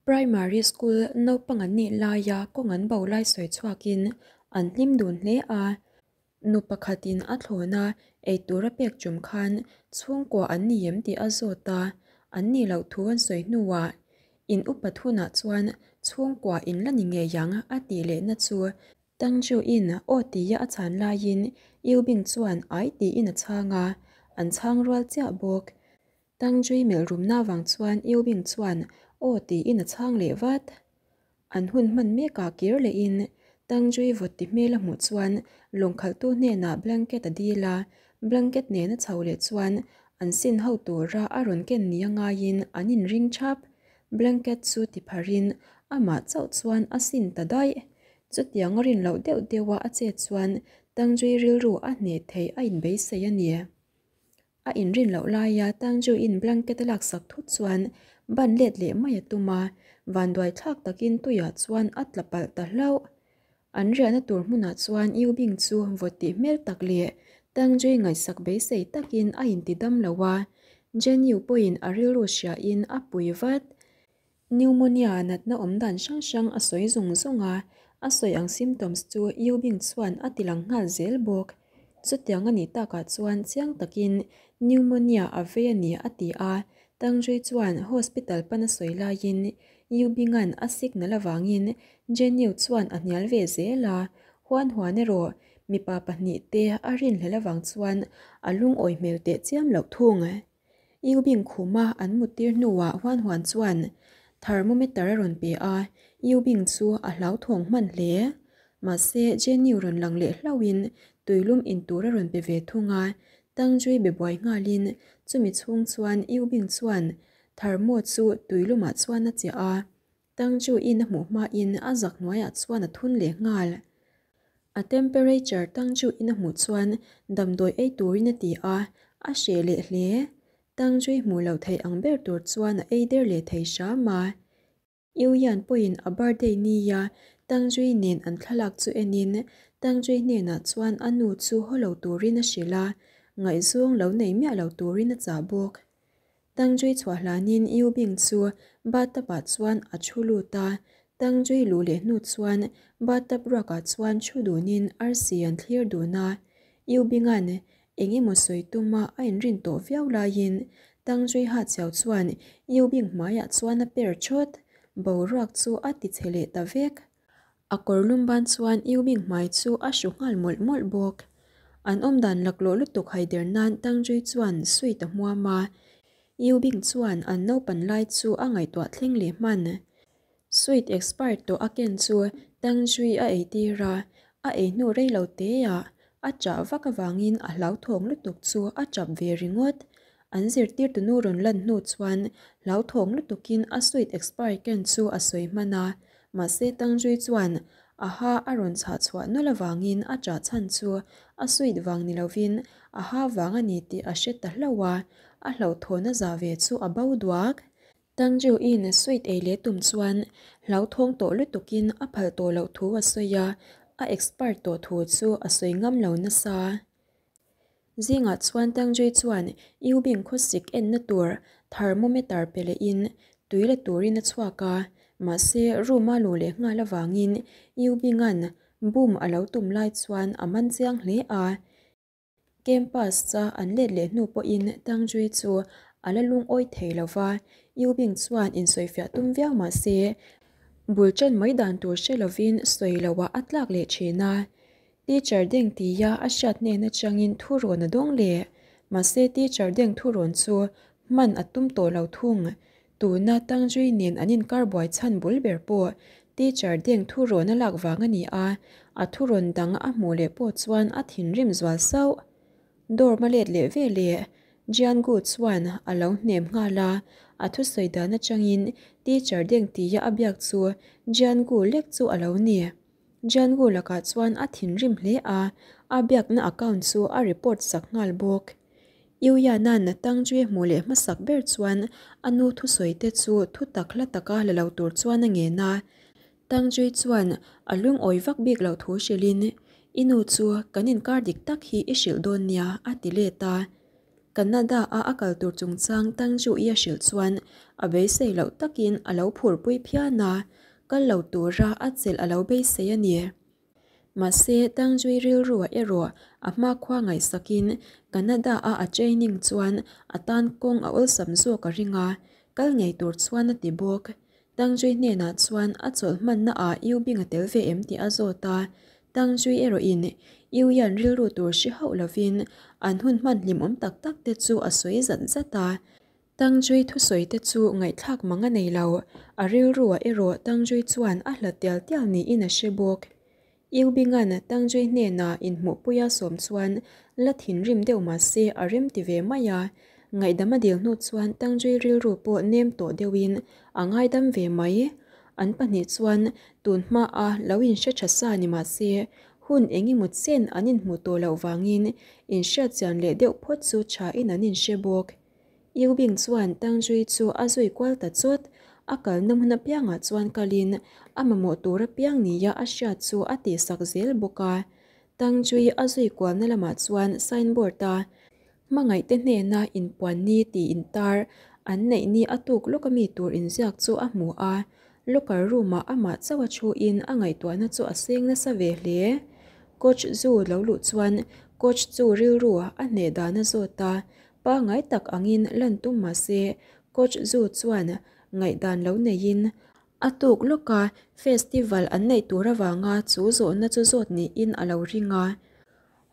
Primary school naupang an nih laia kawng an bo lai sawi chhuakin an hlim dun hle a. Nu pakhatin a thlawn a, eitur a pek tum khan chhungkua an ni em tih a zawt a, an nih loh thu an sawi hnuah in upat hunah chuan chhungkua in la ni ngei ang a tih lehna chu Tang Ju-in aw tia a chhan laiin Yu Bing chuan ai tiin a chhang a, an chhang rual chiah bawk. Tang Jui melh rumna vang chuan Yu Bing chuan aw tiin a chhang leh vat. An hun hman mekah kir lehin Tang Jui vawt ti hmel a hmuh chuan lawngkhalhtu hnenah blanket a dil a, blanket nena chho leh chuan an sin ho tura a rawn ken ni a ngaiin an inring thap. Blanket chu ti pharin amah chauh chuan a sin ta daih. Chutiang a rin loh deuh deuha a chet chuan Tang Jui rilru a hneh theih a inbeisei a ni. A inrin loh laia Tangju-in blanket a laksak thut chuan ban let leh mai a tum a, vanduai thlak takin tuiah chuan a tla palh ta hlauh. An riahna tur hmunah chuan Yu Bing chu vawt tih hmel tak leh Tangjui ngaihsak beisei takin a inti dam lo a, Jen Yu pawhin a rilru hriain a pui vat. Pneumonia natna awm dan hrang hrang a sawi zung zung a, a sawi ang symptoms chu Yu Bing chuan a ti lang nghal zel bawk. Chutiang a nih takah chuan chiang takin pneumonia a vei a ni a ti a, Tang Zhui chuan hospital pan a sawi laiin Yu Bing-a'n a signal avangin Jenny chuan a hnial ve zel a, huan huan erawh mipa pahnihte a rinhlelh avang chuan a lungawi hmel teh chiam loh thung. Yu Bing khuma an muttir hnuah Huan Huan chuan thermometer a rawn pe a, Yu Bing chu a hlauthawng hman hle. Mahse, Jenny rawn lang leh hlauhin tuilum in tur a rawn pe ve thung a, Tang Jui be buai nghalin chumi chhung chuan Yu Bing chuan thermo chu tuilumah chuan a chiah a, Tang Ju in a hmuh hmain a zak hnuaiah chuan a thun leh nghal. A temperature Tang Ju in a hmuh chuan damdawi ei turin a ti a, a hreh leh hle. Tang Jui hmuh loh theih ang ber tur chuan a ei der leh thei hram a. Yu Yan pawhin a birthday nia Tang Jui nen an thlalak chu enin Tang Jui hnenah chuan a nu chu haw lo turin a hrilh a, ngaihzawng lo nei miah lo turin a chah bawk. Tangjui chhuah hlanin Yu Bing chu bathtub ah chuan a thu lut a, Tangjui luh leh hnu chuan bathtub ruakah chuan thu dunin arsi an thlir dun a. Yu Bing-a'n eng emaw sawi tuma a inrin tawh viau laiin Tangjui ha chiau chuan Yu Bing hmaiah chuan a per thawt, boruak chu a ti chhe leh ta vek. A kawr lum ban chuan Yu Bing hmai chu a hru nghal mawlh mawlh bawk. An awmdan laklawh lutuk haider nan Tang Jui chuan sweet a hmuam a, Yu Bing chuan an naupan lai chu a ngaihtuah thleng leh hman. Sweet expired tawh a ken chu Tang Jui a eitir a, a ei hnu rei lo teah a chah vak avangin a hlauthawng lutuk chu a chap ve ringawt. An zirtirtunu rawn lan hnu chuan hlauthawng lutukin a sweet expired ken chu a sawi hman a, Mahse Tangjui chuan a ha a rawn chhah chhuah nawlh avangin a chah chhan chu a suit vang ni lovin a ha vang a ni tih a hre ta hlauh a, a hlauhthawn a za ve chu a bo duak. Tangju-in suit ei leh tum chuan hlauthawng tawh lutukin a phal tawh loh thu a sawi a, a expert tawh thu chu a sawi ngam lo nasa. Zingah chuan Tangjui chuan Yu Bing khawsik enna tur thermometer pe lehin tui la turin a chhuak a, mahse room a luh leh nghal avangin Yu Bing-a'n boom a lo tum lai chuan a man chiang hle a. Campus-a an let leh hnu pawhin Tangjui chu a la lungawi thei lo va, Yu Bing chuan insawifiah tum viau mah se bul ṭan mai dan tur hre lovin sawi loah a tlak leh ṭhin a. Teacher deng tia a hriat hnen atangin thu rawn a dawng leh. Mahse teacher deng thu rawn chu hman a tum tawh lo thung. Tuna Tangjui nen an inkar buai chhan bul ber pawh teacher deng thu rawn a lak vang a ni a, a thu rawn dang a hmuh leh pawh chuan a thinrim zual sauh. Dorm a let leh ve leh Jian Gu chuan a lo hnem nghal a, a thusawi dan atangin teacher deng tia a biak chu Jian Gu lek chu a lo ni. Jiangu lakah chuan a thinrim hle a, a biakna account chu a report sak nghal bawk. Yu Yan-a'n Tang Jue hmuh leh hmasak ber chuan a nu thusawi te chu thu tak hla taka la lo tur chuan a ngen a. Tang Jue chuan a lungawi vak bik loh thu hrilhin, I nu chu kan inkar dik tak hi i hrilh dawn nia, a ti let a. Canada-a a kal tur chungchang Tangju-i a hrilh chuan a beisei loh takin a lo phurpui phian a, kal lo tura a chelh a lo beisei a ni. Mahse, Tangju-i rilruah erawh a hmakhua ngaihsakin Canada-a a training chuan a tan kawng a awlsam zawk a ring a, kal ngei tur chuan a ti bawk. Tangzui hnenah chuan a chawlh hmanna ah Yu Bing a tel ve em tih a zawt a, Tangzui erawh in Yu Yan rilru tur hre hauh lovin an hun hman hlimawm tak tak te chu a sawi zat zat a. Tangzui thusawi te chu ngaihthlak mang a nei lo, a rilru ah erawh Tangzui chuan a hlat tial tial niin a hre bawk. Yu Binga'n Tangzui hnenah inhmuhpuia sawm chuan la thinrim deuh mah se a rem ti ve mai a. Ngaihdam a dil hnu chuan Tangzui rilru pawh nem tawh deuhin a ngaidam ve mai. An pahnih chuan tun hmaa lo inhre tha sa ni mah se hun eng emaw chen an inhmuh tawh loh vangin inhriatchian leh deuh phawt chu thain an inhre bawk. Yu Bing chuan Tang Zui chu a zui kual ta chawt. A kalna hmun apiangah chuan kalin a mamawh tur apiang nia a hriat chu a tihsak zel bawk a. Tang Zui a zui kualna lamah chuan signboard a hmangaihte hnena inpuan ni tih intar an neih ni a tuk lawk ami tur inziak chu a hmu a. Locker room-ah amah chauh a thuin a ngaihtuahna chu a seng nasa ve hle. Coach Zhu lo luh chuan coach chu rilru a hneh dan a zawt a, Pangngai tak angin lan tum mah se, Coach Zhu chuan ngaihdan lo neiin a tuk lawk a, festival an neih tur avanga chu zawhna chu zawt niin a lo ring a.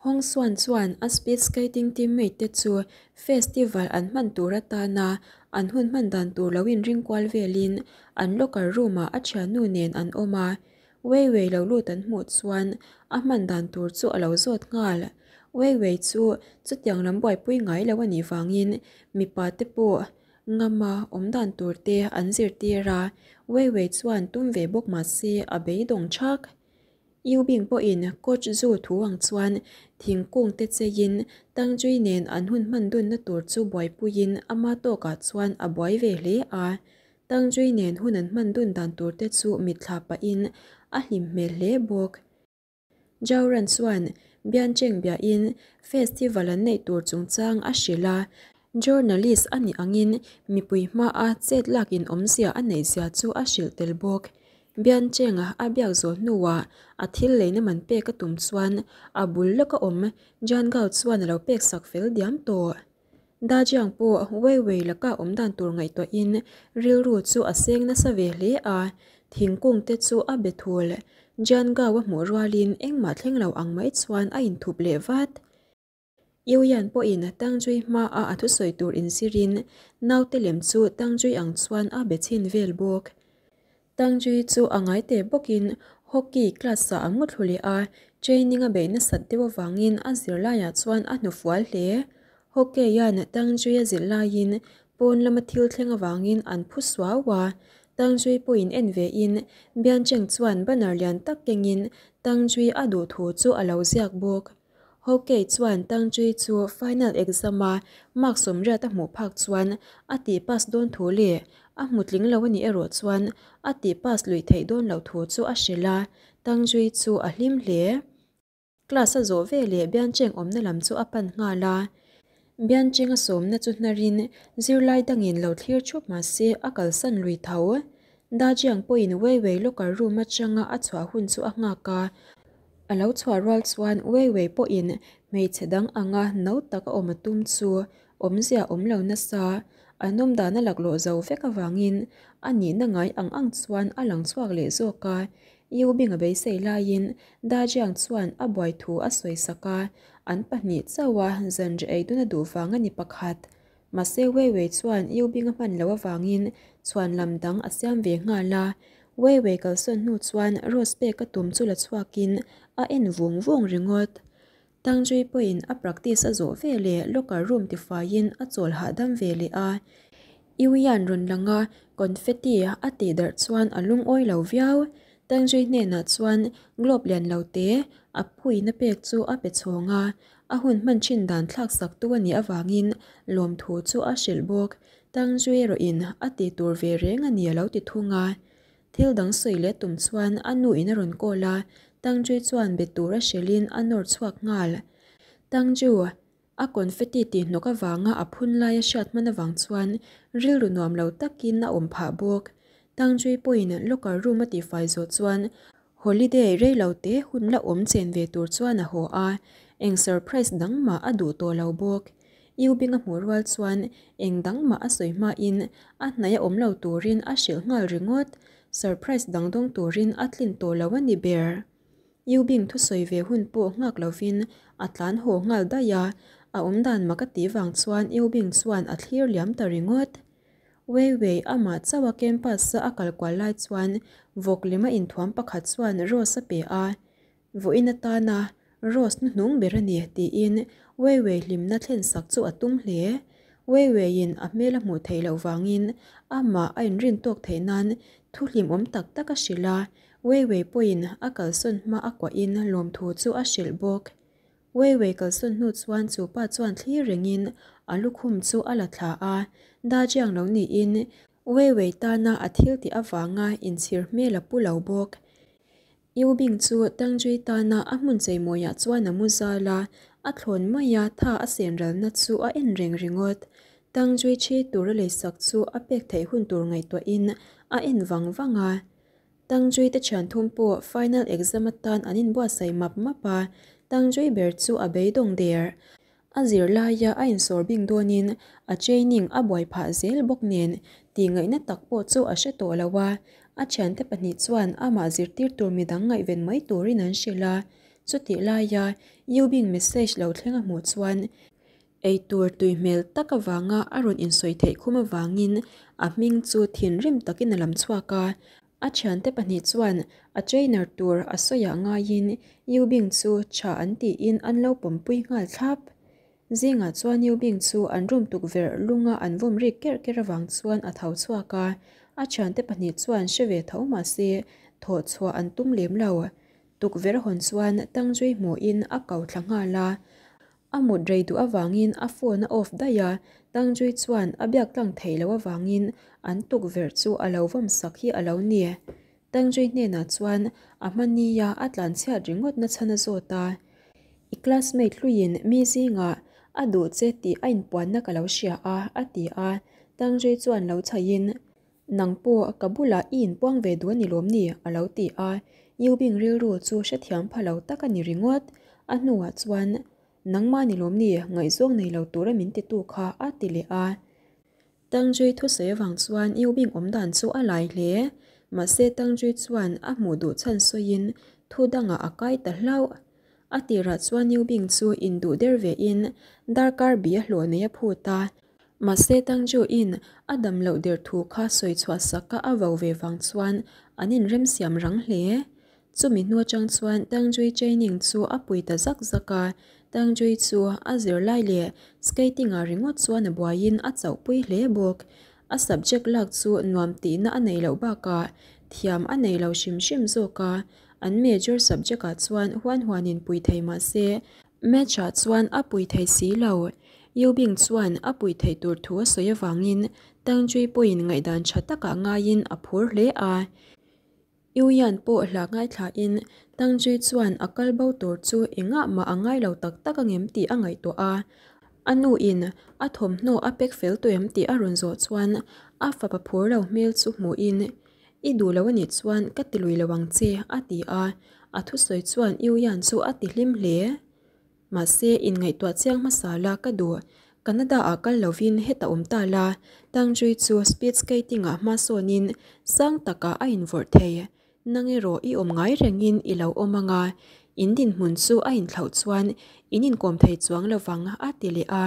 Hong Suan chuan a speed skating teammate te chu festival an hman tur atana an hun hman dan tur lo inring kual velin an locker room-ah a thiannu nen an awm a. Wei Wei lo lut an hmuh chuan a hman dan tur chu a lo zawt nghal. Wei Wei chu chutiang lam buaipui ngai lo a nih vangin mipa te pawh ngama awm dan tur te an zirtir a, Wei Wei chuan tum ve bawk mah se a beidawng thak. Yu Bing pawhin Coach Zhu thu ang chuan thingkung te cheiin Tang Jui nen an hun hman dunna tur chu buaipuiin ama tawkah chuan a buai ve hle a. Tangzui nen hun an hman dun dan tur te chu mitthla pahin a hlim hmel hle bawk. Jauran chuan Biancheng biahin festival an neih tur chungchang a hrilh a, journalist a nih angin mipui hmaa chet lakin awmzia a neihzia chu a hrilh tel bawk. Biancheng a biak zawh hnuah a thil leina man pek a tum chuan a bul lawka awm Jan Gao chuan a lo pek sak fel diam tawh. Dajiang pawh Wei Wei laka awm dan tur ngaihtuahin rilru chu a seng nasa ve hle a, thingkung te chu a be thul. Jian Gao a hmuh rualin engmah thleng lo ang mai chuan a inthup leh vat. Yu Yan pawhin Tang Jui hmaa a thusawi tur inzirin naute lem chu Tang Jui ang chuan a be chhin vel bawk. Tang Jui chu a ngai teh bawkin hockey class-ah a mu thlu leh a, training a beih nasat deuh avangin a zirlaiah chuan a hnufual hle. Hockey-a'n Tang Jui a zilh laiin pawn lama thil thleng avangin an phu suau a, Tang Jui pawhin en vein Bian Cheng chuan banner lian tak kengin Tang Jui a duh thu chu a lo ziak bawk. Hockey chuan Tang Jui chu final exam-a mark sawmriat a hmuh phak chuan a tih pass dawn thu leh a hmu tling lo a nih erawh chuan a tih pass luih theih dawn loh thu chu a hrilh a, Tang Jui chu a hlim hle. Class a zawh ve leh Biancheng awmna lam chu a pan nghal a. Biancheng a sawmna chu hnarin zirlai dangin lo thlir thup mah se a kalsan lui tho. Dajiang pawhin Wei Wei locker room atanga a chhuah hun chu a nghak a. A lo chhuah rual chuan Wei Wei pawhin hmeichhe dang anga no tak a awm a tum chu awmzia awm lo nasa. An awmdan a laklawh zo vek avangin a nihna ngai ang ang chuan a lang chhuak leh zawk a. Yu Bing a beisei laiin Dajiang chuan a buai thu a sawi sak a, an pahnih chauha zanri ei dun a duh vang a ni pakhat. Mahse Wei Wei chuan Yu Bing a hman loh avangin chhuan lam dang a siam ve nghal a. Wei Wei kalsawn hnu chuan Rose pek a tum chu la chhuakin a en vung vung ringawt. Tang Jui pawhin a practice a zawh ve leh locker room tifaiin a chawl hahdam ve leh a. Yu Yan rawn lang a, confetti a tih darh chuan a lungawi lo viau. Tang Jui hnenah chuan globe lian lo te a phuina pek chu a pe chhawng a. A hun hman thin dan thlak sak tu a nih avangin lawmthu chu a hrilh bawk. Tang Zui erawhin a ti tur ve reng a ni a lo ti thung a. Thil dang sawi leh tum chuan a nu in a rawn call a, Tang Zui chuan be tur a hrilhin a nawr chhuak nghal. Tang Zhu. A confetti tih hnawk avanga a phun lai a hriat hman avang chuan rilru nuam lo takin a awm phah bawk. Tangzui pawhin locker room a tihfai zawh chuan holiday rei lo te hun la awm chen ve tur chuan a haw a, eng surprise dang mah a duh tawh lo bawk. U Bing a hmuh rual chuan eng dang mah a sawi hmain a hnaih a awm lo turin a hrilh nghal ringawt. Surprise dang dawng turin a tlin tawh lo a ni ber. U Bing thusawi ve hun pawh nghak lovin a tlan haw nghal daih a, a awmdan mak a tih vang chuan U Bing chuan a thlir liam ta ringawt. Wei Wei amah chauh a campus a a kal kual lai chuan vawk lema inthuam pakhat chuan rose a pe a, Vawiin atana rose hnuhnung ber a ni tiin Wei Wei hlimna thlensak chu a tum hle. Wei Weiin a hmel a hmuh theih loh vangin amah a inrin tawk theih nan thu hlimawm tak tak a hrilh a, Wei Wei pawhin a kalsawn hma a kuahin lawmthu chu a hrilh bawk. Wei Wei kalsawn hnu chuan chu pa chuan thlir rengin a lukhum chu a la thla a, Da Jiang lo niin Wei Wei tana a thil tih avanga inchhir hmel a pu lo bawk. Yu Bing chu Tang Jui tana a hmun cheimawiah chuan a mu zal a, a thlawn maia tha a sen ralna chu a en reng ringawt. Tang Jui thi tur a leisak chu a pek theih hun tur ngaihtuahin a en vang vang a. Tangzui te thian thum pawh final exam atan an inbuatsaih map map a, Tangzui ber chu a beidawng der. A zirlaia a insawr bing dawnin a training a buai phah zel bawk nen tih ngaihna tak pawh chu a hre tawh lo a, a thiante pahnih chuan amah zirtir tur midang ngaihven mai turin an hrilh a, chutih laia Yubing message lo thleng a hmuh chuan Eitur tui hmel tak avanga a rawn insawi theih khum avangin a hming chu thinrim takin a lam chhuak a. A thiante pahnih chuan a trainer tur a sawiah ngaiin Yu Bing chu tha an tiin an lo pawmpui nghal thlap. Zingah chuan Yu Bing chu an room tukverh lunga an vawm rik kerh kerh avang chuan a tho chhuak a. A thiante pahnih chuan hre ve tho mahse thawh chhuah an tum lem lo. Tukverh hawn chuan Tangzui hmuhin a ko thla nghal a. A mut rei duh avangin a phone a off daih a, Tangjui chuan a biak tlang theih loh avangin an tukverh chu a lo vawm sak hi a lo ni. Tangjui hnenah chuan a hmania a tlanchhiat ringawt na chhan a zawt a, I classmate hluiin mi zingah a duh che tih a inpuanna ka lo hria a, a ti a, Tangjui chuan lo chhaihin, Nang pawh ka bulah i inpuang ve duh a ni lawm ni? a lo ti a, Yubing rilru chu hrethiam pha lo tak a ni ringawt. A hnuah chuan, Nangmah ni lawm ni? Ngaihzawng nei lo tura min titu kha a ti leh a. Tangjui thusawi avang chuan Yubing awm dan chu a lai hle. Mahse Tangjui chuan a hmuh duh chhan sawiin thu dangah a kai ta hlauh. A tirah chuan Yubing chu induh der vein darkar bi a hlawh nei a phut a. Mahse Tangju in a dam loh der thu kha sawi chhuah sak a a vo ve vang chuan an inrem siam rang hle. Chumi hnu atang chuan Tangjui training chu a pui ta zak zak a, Tangjui chu a zirlai leh skating ah ringawt chuan a buaiin a chauhpui hle bawk. A subject lak chu nuam tihna a neih loh bakah thiam a nei lo hrim hrim zawk a, an major subject ah chuan huan huan in pui thei mahse Match ah chuan a pui thei si lo. Yu Bing chuan a pui theih tur thu a sawi avangin Tang Jui pawhin ngaihdan tha takah ngaiin a phur hle a. Yu Yan pawh hla ngaithlain Tang Jui chuan a kal bo tur chu engah mah a ngai lo tak tak angem tih a ngaihtuah a. A nu in a thawmhnaw a pack fel tawh em tih a rawn zawh chuan a fapa phur lo hmel chu hmuhin I duh lo anih chuan ka ti lui lo ang che, a ti a. A thusawi chuan Yu Yan chu a ti hlim hle. Mahse, inngaihtuah chiang hmasa la ka duh. Canada-ah kal lovin heta awm ta la, Tang Jui chu speed skating-ah hma sawnin sang takah a invawrh thei. Nang erawh i awm ngai rengin i lo awm ang a, in dinhmun chu a inthlauh chuan in inkawm thei chuang lovang, a ti leh a.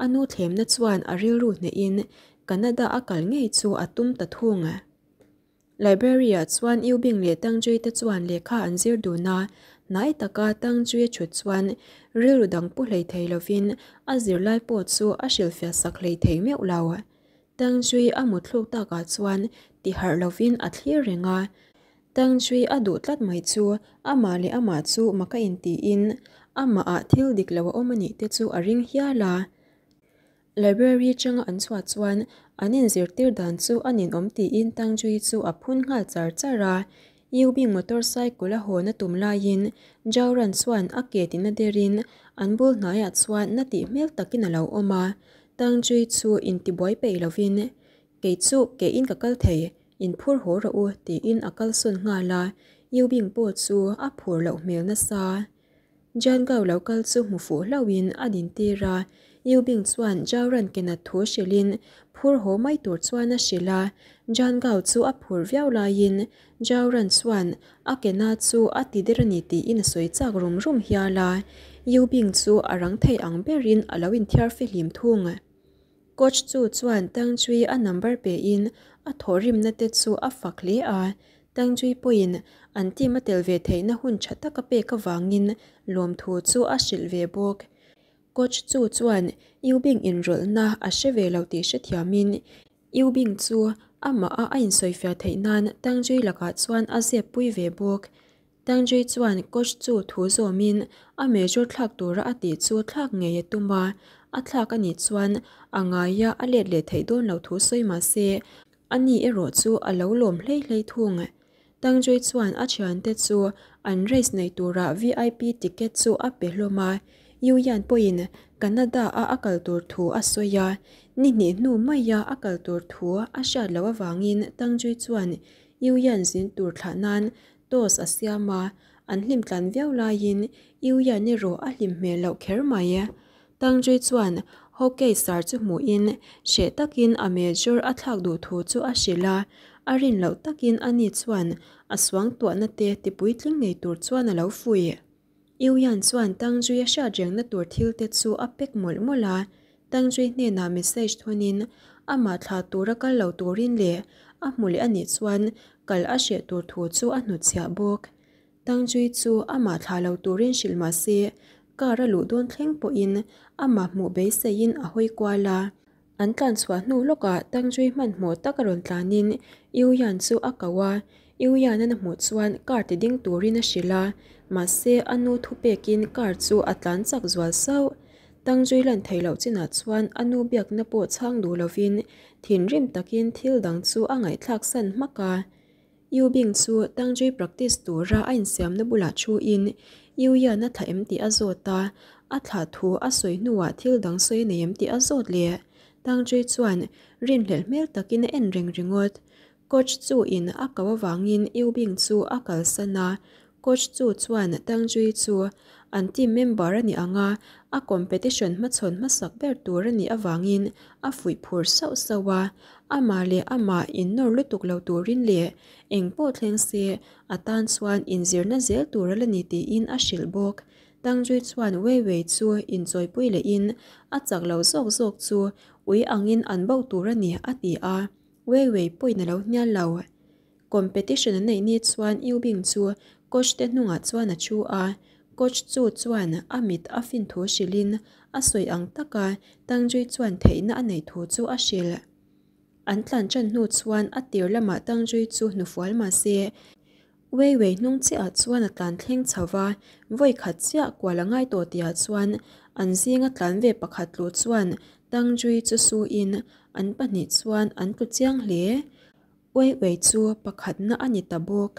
A nu thlemna chuan a rilru hnehin Canada a kal ngei chu a tum ta thung. Library-ah chuan Yubing leh Tangjui te chuan lehkha an zir dun a, hnai taka Tangjui a chhut chuan rilru dang pu hlei thei lovin a zirlai pawh chu a hrilhfiah sak hlei thei meuh lo. Tangjui a mutthluk takah chuan ti harh lovin a thlir reng a, Tangjui a duh tlat mai chu amah leh amah chu maka intiin amahah thil dik lo a awm a nih te chu a ring hial a. Library atanga an chhuah chuan an inzirtir dan chu a ninawm tiin Tangjui chu a phun nghal char char a. Yubing motorcycle a hawn a tum laiin Jauran chuan a ke tina derin an bul hnaiah chuan na tih hmel takin a lo awm a. Tang Jui chu intibuai peih lovin, Kei chu ke in ka kal thei, inphur haw rawh u tiin a kalsawn nghal a, Yubing pawh chu a phur loh hmel nasa. Jan Gao lo kal chu hmu fuh hlauhin a dintir a, Yu Bing chuan Zhao Ran ke nat thu hrilhin phur haw mai tur chuan a hrilh a, Jan Gao chu a phur viau laiin Zhao Ran chuan a ke na chu a ti der a ni tiin a sawi chak rum rum hial a, Yu Bing chu a rang thei ang berin a lo inthiar fihlim thung. Coach chu chuan Tang Chui a number pein a thawhrimna te chu a fak hle a, Tang Chui pawhin an team a tel ve theihna hun tha tak a pek avangin lawmthu chu a hrilh ve bawk. Coach chu chuan Yu Bing inrawlhna a hre ve lo tih hrethiamin Yu Bing chu amah a a insawifiah theih nan Tang Chui lakah chuan a zep pui ve bawk. Tang Jui chuan coach chu thu zawmin a major thlak tura a tih chu thlak ngei a tum a, a thlak a nih chuan a ngaia a let leh theih dawn lo thu sawi mah se, ani erawh chu a lo lawm hlei hlei thung. Tang Jui chuan a thiante chu an race nei tura VIP ticket chu a pe hlawm a, Yu Yan pawhin Canada-a a kal tur thu a sawi a, ni hnih hnu maia a kal tur thu a hriat loh avangin Tang Jui chuan Yu Yan zin tur thlah nan Toss a siam a, an hlim tlan viau laiin Yu Yan erawh a hlim hmel loh kher mai. Tang Jui chuan hockey sar chu hmuhin hreh takin a major a thlak duh thu chu a hrilh a, a rin loh takin ani chuan a suangtuahna te tipuitling ngei tur chuan a lo fuih. Yu Yan chuan Tang Jui a hriat rengna tur thil te chu a pack mawlh mawlh a, Tang Jui hnenah message thunin amah thlah tura kal lo turin leh a hmu leh a nih chuan kal a hreh tur thu chu a hnutchhiah bawk. Tang Jui chu amah thlah lo turin hrilh mah se, car a luh dawn thleng pawhin amah hmuh beiseiin a hawi kual a. An tlan chhuah hnu lawkah Tangzui hmanhmawh tak a rawn tlanin Yu Yan chu a ko a, Yu Yan-an a hmuh chuan car ti ding turin a hrilh a, mahse a nu thu pekin car chu a tlan chak zual sauh. Tangzui lan theih loh chinah chuan a nu biakna pawh chhang duh lovin thinrim takin thil dang chu a ngaihthlak san hmak a. Yu Bing chu Tangzui practice tura a insiamna bulah thuin Yu Yan a thlah em tih a zawt a, a thlah thu a sawi hnuah thil dang sawi a nei em tih a zawt leh. Tangzui chuan rinhlelh hmel takin a en reng ringawt. Coach chu in a ko avangin Yu Bing chu a kalsan a, Coach chu chuan Tangzui chu an team member a nih ang a, a competition hmachhawn hmasak ber tur a nih avangin a fuih phur sauh sauh a. Amah leh amah innawr lutuk lo turin leh eng pawh thleng se a tan chuan inzirna zel tur a la ni tiin a hrilh bawk. Tangzui chuan Wei Wei chu inchawipui lehin a chak lo zawk zawk chu ui angin an bo tur a ni a ti a, Wei Wei pawhin a lo hnial lo. Competition an neih ni chuan Yu Bing chu coach te hnungah chuan a thu a, coach chu chuan a mit a fin thu hrilhin a sawi ang taka Tang Jui chuan theihna a neih thu chu a hrilh. An tlan tan hnu chuan a tir lamah Tang Jui chu hnufual mah se, Wei Wei hnung chiahah chuan a tlan thleng chho va, vawi khat chiah kual a ngai tawh tihah chuan an zinga tlan ve pakhat tluh chuan Tang Jui chu suin an pahnih chuan an tlu chiang hle. Uai uai chu pakhatna a ni ta bawk.